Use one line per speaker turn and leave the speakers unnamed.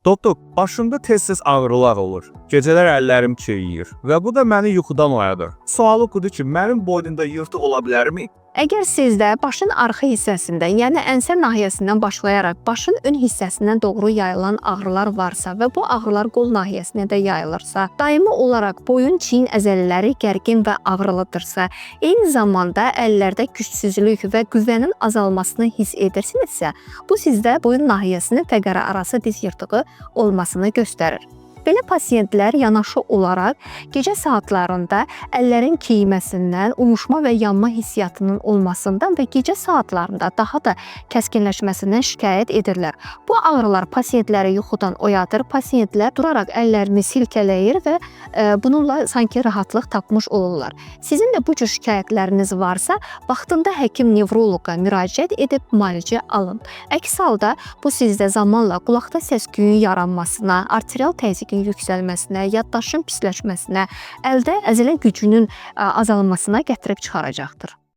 Doktor, başımda tez-tez ağrılar olur. Gecələr əllərim çiynir və bu da məni yuxudan oyadır. Sualı budur ki, mənim boynumda yırtıq ola bilərmi?
Əgər sizdə başın arxa hissəsindən, yəni ensə nahiyəsindən başlayaraq başın ön hissəsindən doğru yayılan ağrılar varsa və bu ağrılar qol nahiyəsinə də yayılırsa, daimi olaraq boyun, çiyin əzələləri gərgin və ağrılıdırsa, eyni zamanda əllərdə gücsüzlük və qüvvənin azalmasını hiss edirsinizsə, bu sizdə boyun nahiyəsinin fəqərə arası diz yırtığı olmasını göstərir. Belə pasientlər yanaşı olaraq gecə saatlarında əllərin keyməsindən, uyuşma və yanma hissiyatının olmasından və gecə saatlarında daha da kəskinləşməsindən şikayət edirlər. Bu ağrılar pasientləri yuxudan oyadır. Pasientlər duraraq əllərini silkələyir və bununla sanki rahatlıq tapmış olurlar. Sizin də bu cür şikayətləriniz varsa, vaxtında həkim nevroloqa müraciət edib müalicə alın. Əks halda bu sizdə zamanla qulaqda səs-küyün yaranmasına, arterial təzyiqin yüksəlməsinə, yaddaşın pisləşməsinə, əldə əzələ gücünün azalmasına gətirib çıxaracaqdır.